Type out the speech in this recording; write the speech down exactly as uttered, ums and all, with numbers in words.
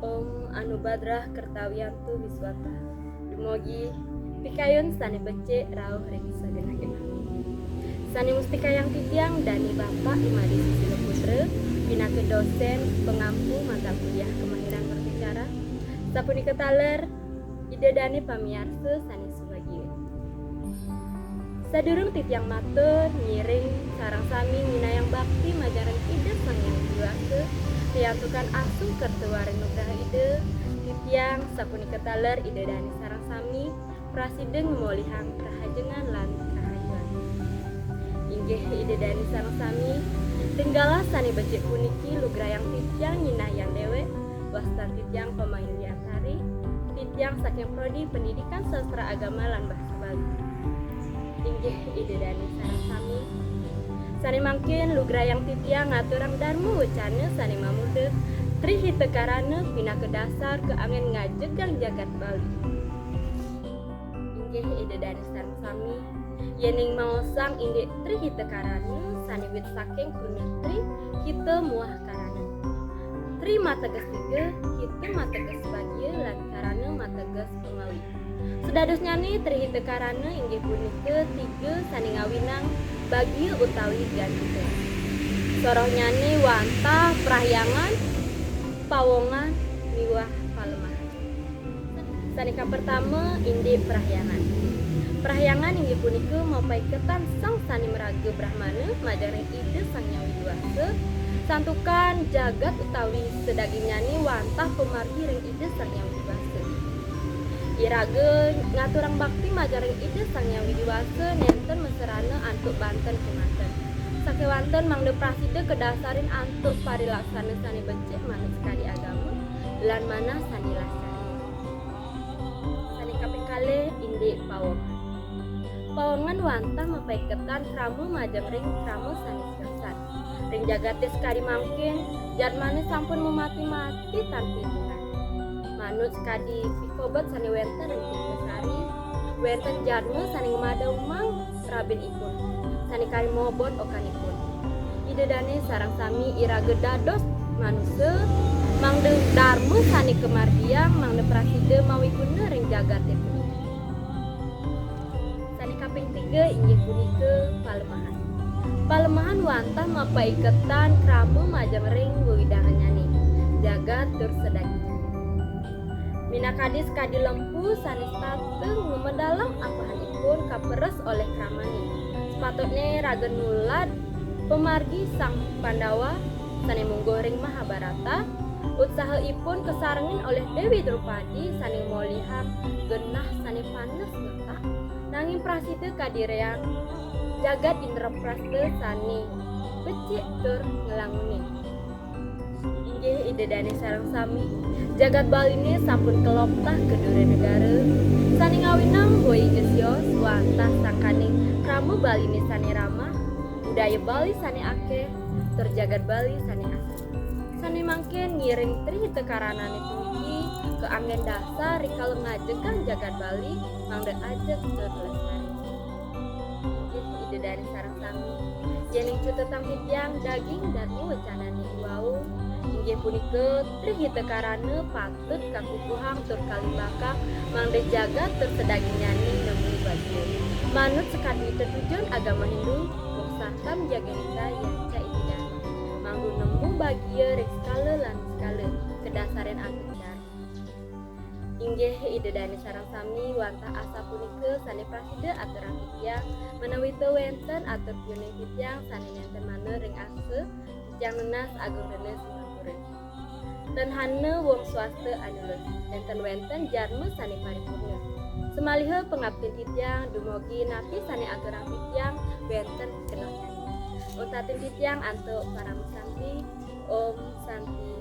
Om Anubhadrah Kartawiantu Viswata. Dumogi pikayun sane becik rauh ring sagenah-genah. Sane mustikayang titiang Dane Bapak I Made Susila Putra, pinaka dosen pangampu mata kuliah kemahiran berbicara. Sapunika taler, Ida Dane pamiarsa sane subagia. Sadurung titiang matur, ngiring sareng sami nyinahang bakti majeng ring Ida Sang Hyang Widi Wasa, riantukan asung kerta wara nugraha Ida, titiang sapunika taler Ida Dane sareng sami prasida ngamolihang rahajengan lan rahayuan. Inggih Ida Dane sareng sami, ring galah sane becik puniki lugrayang titiang nyinahang dewek, wastan titiang Pamaili Antari, titiang saking Prodi Pendidikan Sastra Agama lan Bahasa Bali. Inggih Ida Dane sareng sami. Sane mangkin lugrayang titiang ngaturang darma wecana sane mamurda Tri Hita Karana pinaka dasar kaanggen ngajegang jagat Bali. Inggih Ida Dane sareng sami, yening maosang indik Tri Hita Karana sane wit saking kruna tri, hita muah karana. Tri mateges tiga, hita mateges bagia, lan karana mateges pangawi. Sadadosnyane Tri Hita Karana inggih punika tiga sane ngawinang bagia utawi gandika. Sorohnyane wantah prahyangan, pawongan, miwah palemahan. Sane kapertama indik prahyangan. Prahyangan inggih punika mapaiketan sang sane maraga Brahmana majeng ring Ida Sang Hyang Widi Wasa, santukan jagat utawi sadagingnyane wantah pamargi ring Ida Sang Hyang Widi Wasa. Iraga ngaturang bakti majeng ring Ida Sang Hyang Widi Wasa nenten masarana antuk banten kemanten. Sakewanten mangda prasida kadasarin antuk parilaksana sane becik manut sakadi agama, lan manah sane lascarya. Sane kaping kalih indik pawongan. Pawongan wantah mapaiketan krama majeng ring krama sane sesat. Ring jagate sakadi mangkin, jadmane sampun mamati-mati tan pinunan. Manut sakadi pikobet sane wenten ring Tirtosari, wenten jadma sane ngamada umang rabinipun, sane kari mobot okanipun. Ida dane sareng sami iraga dados manusa, mangda darma sane kamargiang, mangda prasida mawiguna ring jagate puniki. Sane kaping tiga inggih punika palemahan. Palemahan wantah mapaiketan krama majeng ring wewidangannyane, jagat tur sadagingnyane. Minakadi sakadi lempu sane setata ngamedalang apahanipun kaperes olih kramane. Sepatutne raga nulad pamargi Sang Pandawa sane mungguh ring Mahabharata, utsahaipun kasarengin olih Dewi Drupadi sane molihang genah sane panes ngetak, nanging prasida kadiriang jagat Indraprasta sane becik tur nglangunin. Inggih Ida dane sareng sami, jagat Baline sampun keloptah ka dura negara, sane ngawinang boya sios wantah sangkaning krama Baline sane ramah, budaya Bali sane akeh, tur jagat Bali sane asri. Sane mangkin ngiring Tri Hita Karanane puniki kaanggen dasar rikala ngajegang jagat Bali mangda ajeg tur lestari. Inggih Ida dane sareng sami, yening cutetang titiang daging darma wecanane iwau, inggih punika Tri Hita Karana patut kakukuhang tur kalimbakang mangda jagat tur sadagingnyane nemu bagia. Manut sakadi tetujon agama Hindu, moksartham jaghena yam ca iti dana. Mangda nemu bagia ring sekala lan sekala, kadasarin antuk darma. Inggih Ida dane sareng sami, wantah asapunika sane prasida aturang titiang, menawi ta wenten atur piuning titiang sane nenten manut ring arsa, titiang nunas agung rena sinampura. Tan hana wong swasta anulus, nenten wenten jadma sane paripurna. Samaliha pangaptin titiang dumugi napi sane aturang titiang wenten kenehnyane. Untatin titiang antuk parama santi. Om Santi,